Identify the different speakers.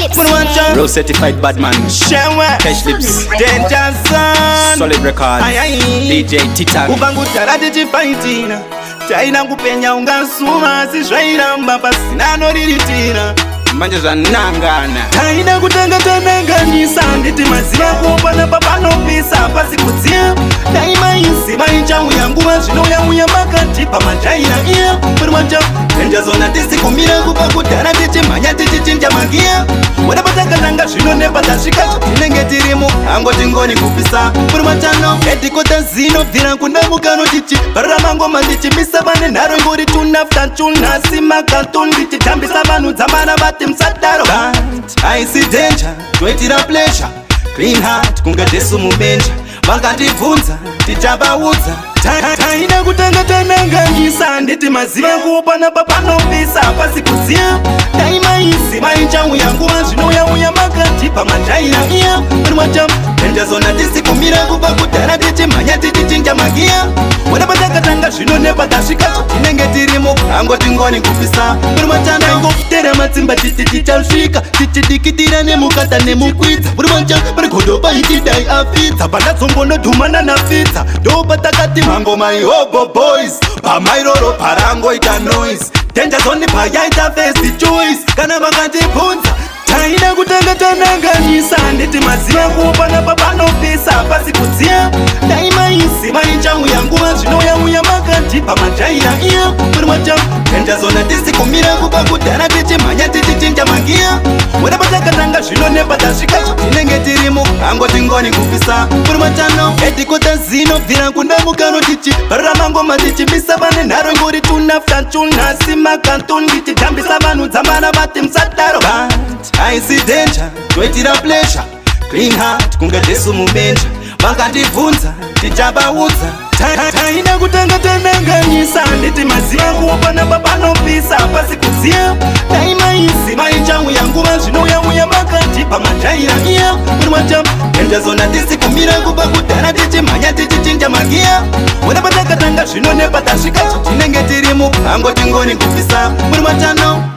Speaker 1: Lips.
Speaker 2: Muri wacho.
Speaker 3: Real certified badman.
Speaker 2: Shewe.
Speaker 3: Cash Lips.
Speaker 2: Danger Zone.
Speaker 3: Solid Records.
Speaker 2: Ai, ai.
Speaker 3: DJ Titan.
Speaker 2: Kubva kudhara tichifaitira, taida kupenya ungasuma, asi zvairamba pasina anoriritira.
Speaker 3: Manje zvanangana.
Speaker 2: Taida kutanga tananganisa, nditi maziva kupanapa panopisa pasi kudziya. Dai maiziva ichauya nguva, zvinouyauya makati pamajaira iya. Muri wacho Danger Zone, hatisi kumira kubva kudhara tichimhanya tichichinja magiya. Wada patakatanga zvino nepatasvika, tinenge tirimo angoti ngoni kupisa. Muri matano edhikota zinobvira kuna mukano, tichibharira mangoma ndichimisa vane nharo ngori tune after tune, asi makato ndichitambisa vanhu dzamana vati musadaro. But haisi danger, toitira pleasure, clean heart kunge Jesu mubenja. Vakatibvunza tichavaudza. Taida kutanga tananganisa, nditi maziva kupanapa panopisa pasi kudziya. Dai maiziva ichauya nguva, zvinouyauya makati pamajaira iya. Muri wacho Danger Zone, hatisi kumira kubva kudhara tichimhanya tichichinja magiya. Wada patakatanga zvino nepatasvika, tinenge tirimo angoti ngoni kupisa. Muri matanaingofutera matsimba titi tichasvika, tichidikitira nemukata nemukwidza. Muri macha pari godo paitidai afidza pandazombonodhumana nafidza, ndopatakati mangoma ihobo boys pamairoro parangoita noise. Danger Zone payaita first choice kana vakatibvunza. Taida kutanga tananganisa, nditi maziva kupanapa panopisa pasi kudziya. Dai maiziva ichauya nguva, zvinouyauya makati pamajaira iya. Muri macha Danger Zone, hatisi kumira kubva kudhara tichimhanya tichichinja magiya. Wada patakatanga zvino nepatasvika, tinenge tirimo angoti ngoni kupisa. Muri matano edhikota zinobvira kuna mukano, tichibharira mangoma tichimisa vane nharo ngori tune after tune, asi makato ndichitambisa vanhu dzamana vati musadaro. But haisi danger, toitira pleasure, clean heart kunge Jesu mubenja. Vakatibvunza tichavaudza. Taida kutanga tananganisa, nditi maziva kupanapa panopisa pasi kudziya. Dai maiziva ichauya nguva, zvinouyauya makati pamajaira iya. Muri macha Danger Zone, hatisi kumira kubva kudhara tichimhanya tichichinja magiya. Wada patakatanga zvino nepatasvika, tinenge tirimo angoti ngoni kupisa. Muri matano.